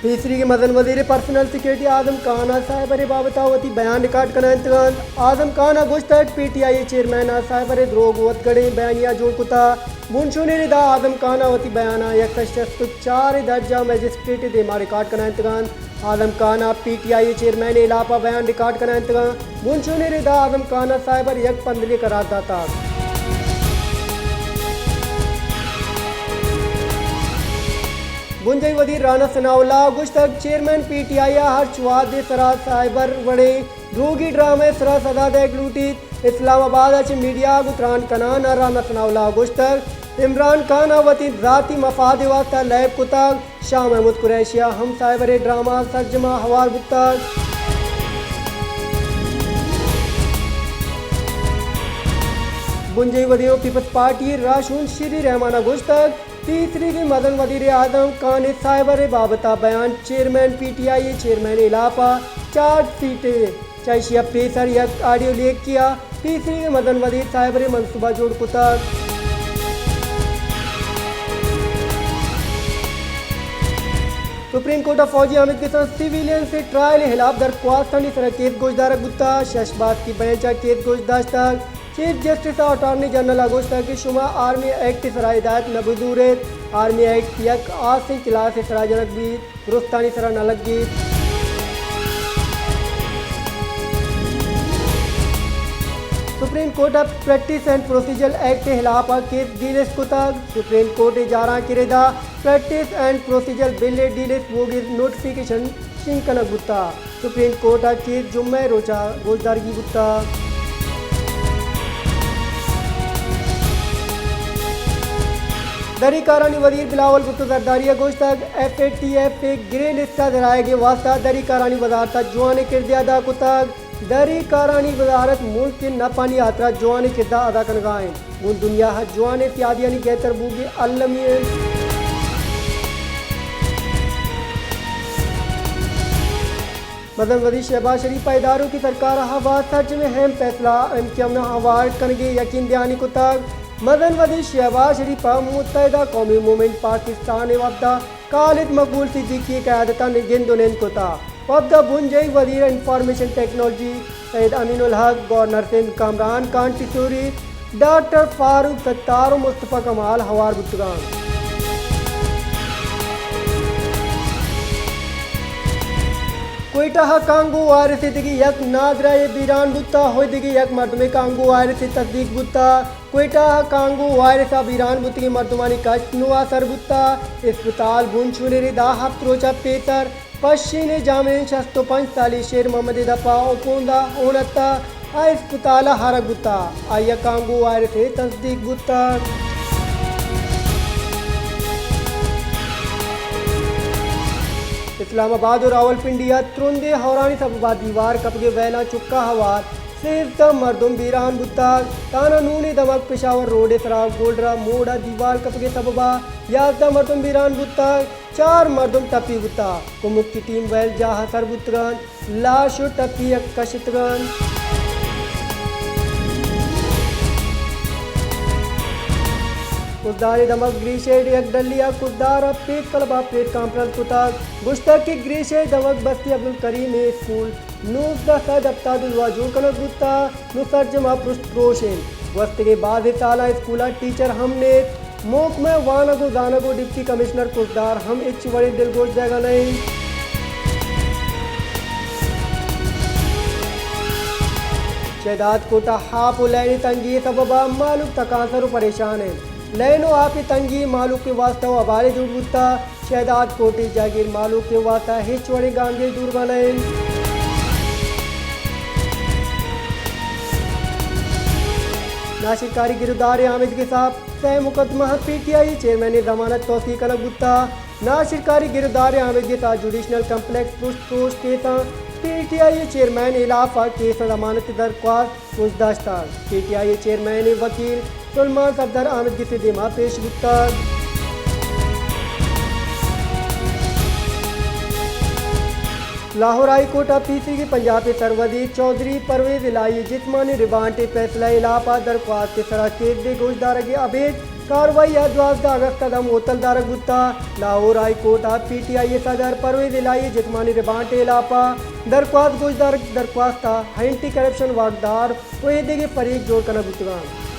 پیسریگیں مزن وزیر پرسنل سیکورٹی اعظم خان ءَ سائبر ءِ بابت ءَ وتی بیان ریکارڈ کنائینتگ انت۔ اعظم خان ءَ گوشتگ، پی ٹی آئی ءِ چیئرمین ءَ سائبر ءِ دروگ ءُ وتگڑیں بیانیہ جوڑ کتگ۔ بنشون ءِ ردا اعظم خان ءَ وتی بیان ءَ یک سد شست ءُ چار ءِ درجہ ءَ مجسٹریٹ ءِ دیما ریکارڈ کنائینتگ انت۔ اعظم خان ءَ پی ٹی آئی ءِ چیئرمین ءِ ہلاپ ءَ بیان ریکارڈ کنائینتگ انت۔ بنشون ءِ ردا اعظم خان ءَ سائبر یک پندلے قرار داتگ۔ بنجاہی وزیر رانا ثناء اللہ ءَ گوشتگ، چیئرمین پی ٹی آئی ءَ ہرچ وھد ءِ سرا سائبر وڑیں دروگی ڈرامہ ءِ سرا سزا دئیگ لوٹیت۔ اسلام آباد ءَ چہ میڈیا ءَ گوں تران کنان ءَ رانا ثناء اللہ ءَ گوشتگ، عمران خان ءَ وتی ذاتی مفاد ءِ واستہ لیب کتگ۔ شاہ محمود قریشی ءَ ہم سائبر ءِ ڈرامہ ءَ سرجم ءَ ہوار بوتگ۔ بنجاہی وزیر ءُ پیپلز پارٹی ءِ راہشون شیری رحمان ءَ گوشتگ، پیسریگیں مزن وزیر اعظم خان ءِ سائبر ءِ بابت ءَ بیان چیئرمین پی ٹی آئی ءِ چیئرمین ءِ ہلاپ ءَ چارج شیٹ ءِ چہ ایشی ءَ پیسر یک آڈیو لیکے ءَ پیسریگیں مزن وزیر سائبر ءِ منصوبہ جوڑ کتگ۔ سپریم کورٹ ءَ فوجی آمیدگساں سویلینس ءِ ٹرائل ءِ ہلاپ درخواستانی سرا کیس گوشدارگ بوتگ۔ شش باسکی بینچ ءَ کیس گوش داشتگ۔ چیف جسٹس ءَ اٹارنی جنرل ءَ گوشتگ کہ شما آرمی ایکٹ ءِ سرا ہدایت نہ بزور ایت۔ آرمی ایکٹ یک ہاسیں کلاس ءِ سرا جنگ بیت، درستانی سرا نہ لگیت۔ سپریم کورٹ ءَ پریکٹس اینڈ پروسیجر ایکٹ ءِ ہلاپ ءَ کیس ڈی لسٹ کتگ۔ سپریم کورٹ ءِ جارانک ءِ ردا پریکٹس اینڈ پروسیجر بل ءِ ڈی لسٹ بوگ ءِ نوٹیفیکیشن شنگ کنگ بوتگ۔ سپریم کورٹ ءَ کیس جمعہ ءِ روچ ءَ گوشدارگی بوتگ۔ دری کارانی وزیر بلاول بھٹو زرداری ءَ گوشتگ، ایف اے ٹی ایف ءِ گرے لسٹ ءَ درآیگ ءِ واستہ دری کارانی وزارت ءَ جوانیں کردے ادا کتگ۔ دری کارانی وزارت ملک ءِ نپ آنی ہاترا جوانیں کردار ادا کنگ ءَ انت۔ گوں دنیا ءَ جوانیں سیادیانی گہتر بوگ ءِ المی انت۔ مزن وزیر شہباز شریف ءَ اداروں کی سرکار ءِ حوال سرجمیں اہم فیصلہ ایم کیو ایم ءَ ہوار کنگ ءِ یقین دہانی کتگ۔ مزن وزیر شہباز شریف ءَ متحدہ قومی موومنٹ پاکستان ءِ وفد ءَ خالد مقبول صدیقی ءِ قیادت ءَ گند ءُ نند کتگ۔ وفد ءَ بنجاہی وزیر انفارمیشن ٹیکنالوجی سید امین الحق، گورنر سندھ کامران خان ٹسوری، ڈاکٹر فاروق ستار ءُ مصطفی کمال ہوار بوتگ انت۔ کوئٹہ ءَ کانگو وائرس ءِ دگہ یک نادراہے بیران بوتگ ءُ دگہ یک مردمے کانگو وائرس ءِ تصدیق بوتگ۔ کوئٹہ ءَ کانگو وائرس ءَ بیران بوتگیں مردمانی کشت نوں ءَ سر بوتگ۔ اسپتال بنشون ءِ ردا ہپت روچ ءَ پیسر پشین ءِ جامیں شست ءُ پنچ سالی شیر محمد ءِ دپ ءَ ہوندا ہون اتگ ءُ اسپتال ءَ آرگ بوتگ۔ آئی ءَ کانگو وائرس ءِ تصدیق بوتگ۔ اسلام آباد ءُ راولپنڈی ءَ ترندیں ہورانی سبب ءَ دیوار کپگ ءِ ویلاں چکا ہوار سیزدہ مردم بیران بوتگ۔ تانا نون ءِ دمگ پشاور روڈ ءِ سرا گولڈرا موڑ ءَ دیوار کپگ ءِ سبب ءَ یازدہ مردم بیران بوتگ۔ چار مردم ٹپی بوتگ۔ کمکی ٹیم ویل جاہ ءَ سر بوتگ انت۔ لاش ءُ ٹپی ءَ کشتگ انت۔ کزدار ءِ دمگ گریشیڈ یک ڈلی ءَ کزدار ءَ پریس کلب ءَ پریس کانفرنس کتگ۔ گوشتگ کہ گریشیڈ دمگ بستی عبدالکریم ءِ اسکول نوزدہ سد ہپتاد ءُ دو ءَ جوڑ کنگ بوتگ، نوں سرجم ءَ پرشت پروش انت۔ گوستگیں بازیں سالاں اسکول ءَ ٹیچر ہم نیست۔ محکمہ وانگ ءُ زانگ ءُ ڈپٹی کمشنر کزدار ہم ہچ وڑیں دلگوش دئیگ ءَ نہ انت۔ شہداد کوٹ ءَ آپ ءُ لین ءِ تنگی ءِ سبب ءَ مہلوک تکانسر ءُ پریشان انت۔ لین ءُ آپ ءِ تنگی مہلوک ءِ واستہ وبالے جوڑ بوتگ۔ شہداد کوٹ ءِ جاگیر مہلوک ءِ واستہ ہچ وڑیں گامگیج دورگ ءَ نہ انت۔ ناشرکاری گرودار ءِ آمیدگس ءَ سئے مقدمہ ءَ پی ٹی آئی ءِ چیئرمین ءِ ضمانت توسیع کنگ بوتگ۔ ناشرکاری گرودار ءِ آمیدگس ءَ جوڈیشنل کمپلیکس پرشت پروش کیس ءَ پی ٹی آئی ءِ چیئرمین ءِ ہلاپ ءَ کیس ءِ ضمانت ءِ درخواست پژداشتگ۔ پی ٹی آئی ءِ چیئرمین ءِ وکیل سلمان صفدر آمیدگس ءِ دیما پیش بوتگ۔ لاہور ہائی کورٹ ءَ پیسریگیں پنجاب ءِ سروزیر چوہدری پرویز الہی ءِ جسمانی ریمانڈ ءِ فیصلہ ءِ ہلاپ ءَ درخواست ءِ سرا کیس ءِ گوشدارگ ءِ ابید کاروائی ء دوازدہ اگست ء داں معطل دارگ بوتگ۔ لاہور ہائی کورٹ ء پی ٹی آئی ء صدر پرویز الہی ء جسمانی ریمانڈ ء ہلاپ ء درخواست گوشدارگ، درخواست ء اینٹی کرپشن واکدار و ایدگہ فریق جوڑ کنگ بوتگ انت۔